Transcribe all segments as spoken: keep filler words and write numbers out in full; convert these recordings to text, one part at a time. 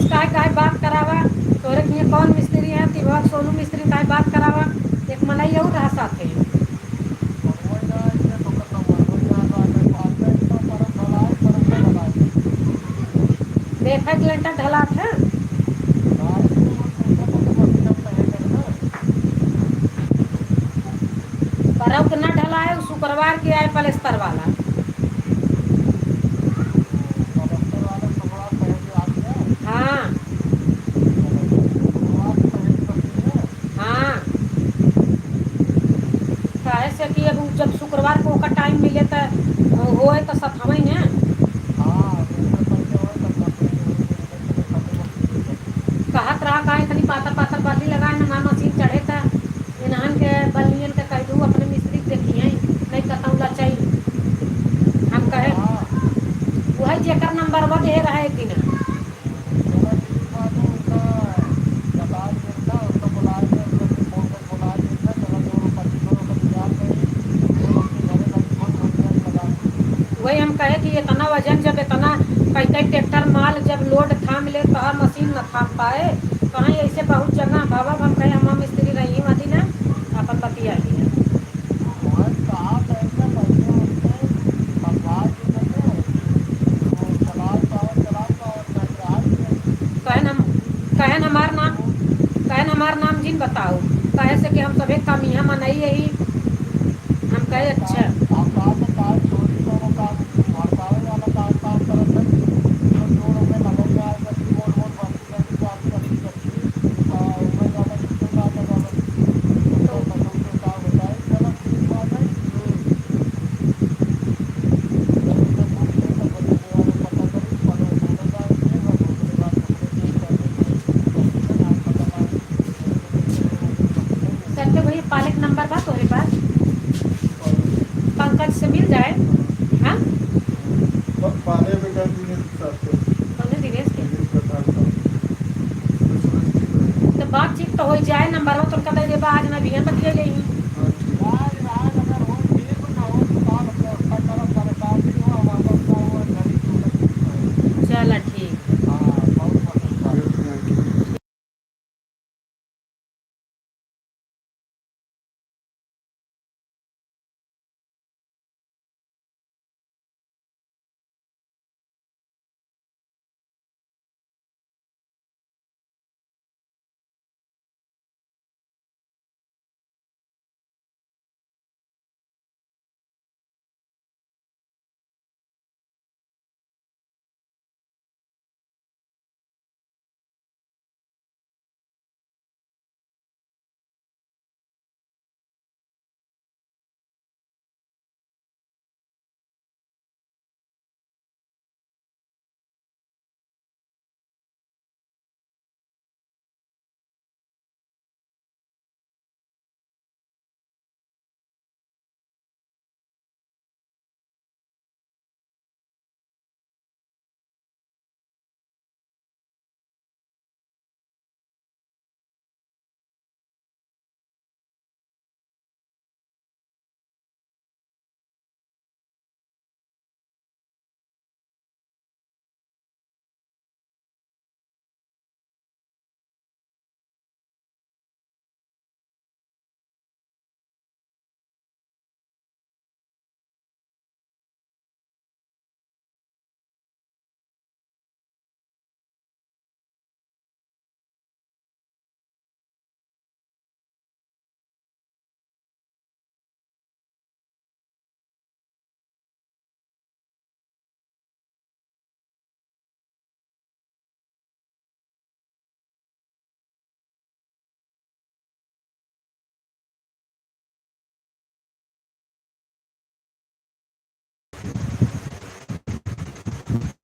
काहे, काहे बात करावा, तोहरे किहाँ कौन मिस्त्री है, तिभवा सोनू मिस्त्री, काहे बात करावा, एक मनई अउर रहा साथे। देखा कि लेंटर ढलात है। परौत ना ढलाए, उ शुक्रवार के आए पलस्तर वाला। हाँ। हाँ। काहे से कि अब उ जब शुक्रवार को ओकर टाइम मिले त होए त सथवई न। कहत रहा, काहे तनी पातर पातर बल्ली लगाए न, हमार मशीन चढ़े त इन्हन के बल्लियन के कह दू, अपने मिस्त्री के देखिहैं, नहीं कतौ लचई। हम कहे, वही जेकर नंबरवा देहे रहे एक दिन। वही हम कहे कि इतना वजन, जब इतना कई कई ट्रैक्टर माल जब लोड थाम ले, तोहर मशीन न थाम पाए। कहीं ऐसे बहुत जगह बाबा, हम कहे, हम मिस्त्री रही वाली ना, अपन बतिया लिया। कहन हम, कहन हमार नाम, कहन हमार नाम जिन बताओ, कहे से कि हम सभे कमिया मनई यही। हम कहे, अच्छा। संजय भैया, पाले के नंबर बा तोहरे पास? पंकज से मिल जाए। हाँ? प-, पाले में कर दिनेश के साथ तो। कौन है दिनेश के? दिनेश प्रधान साहब। तो बातचीत तो हो जाए, नंबर हो तो उनका दे देबा, आज ना बिहान बतिया लेही। हाँ, ठीक। चला ठीक।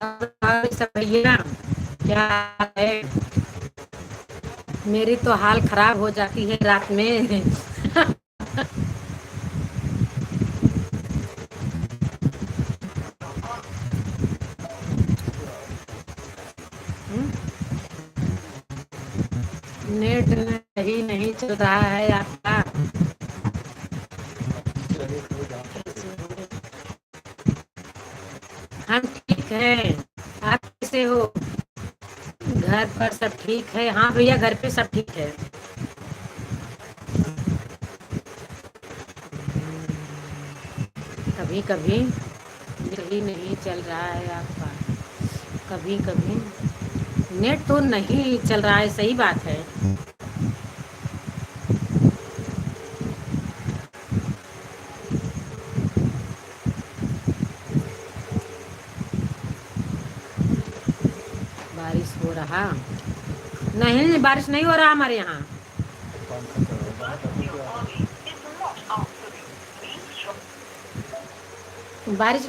और सब भैया, क्या हाल है? मेरी तो हाल खराब हो जाती है रात में। हम्म? नेट नहीं, नहीं चल रहा है आपका। हम ठीक हैं, आप कैसे हो? घर घर पर सब ठीक है? हाँ भैया, घर पे सब ठीक है। कभी कभी नेट ही नहीं चल रहा है आपका, कभी कभी नेट तो नहीं चल रहा है, सही बात है। बारिश हो रहा? नहीं, बारिश नहीं हो रहा हमारे यहाँ। बारिश,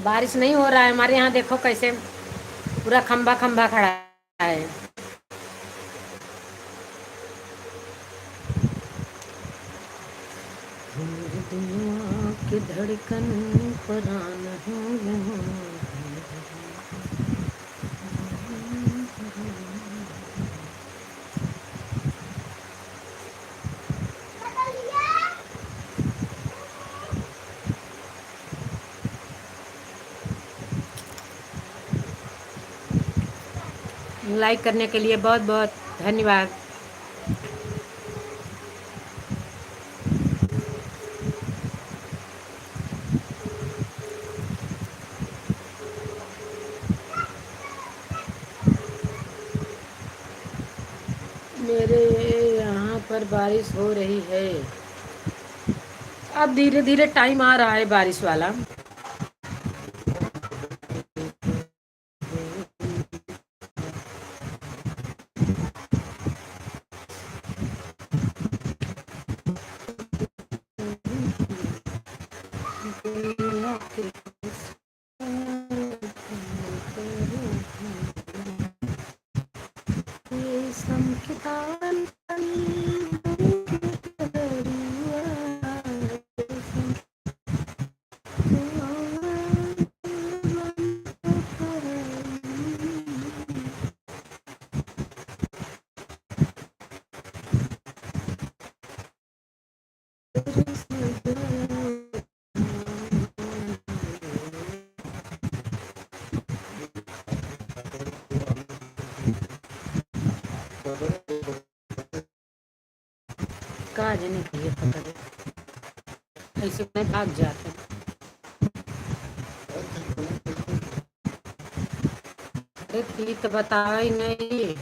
बारिश नहीं हो रहा है हमारे यहाँ। देखो कैसे पूरा खंभा खंभा खड़ा है। हमरे दिलवा के धड़कन परान हो। Like करने के लिए बहुत बहुत धन्यवाद। मेरे यहाँ पर बारिश हो रही है। अब धीरे धीरे टाइम आ रहा है बारिश वाला। का जाने कहिए पता नहीं, ऐसे में भाग जाते। अरे, ई तो बताई नहीं।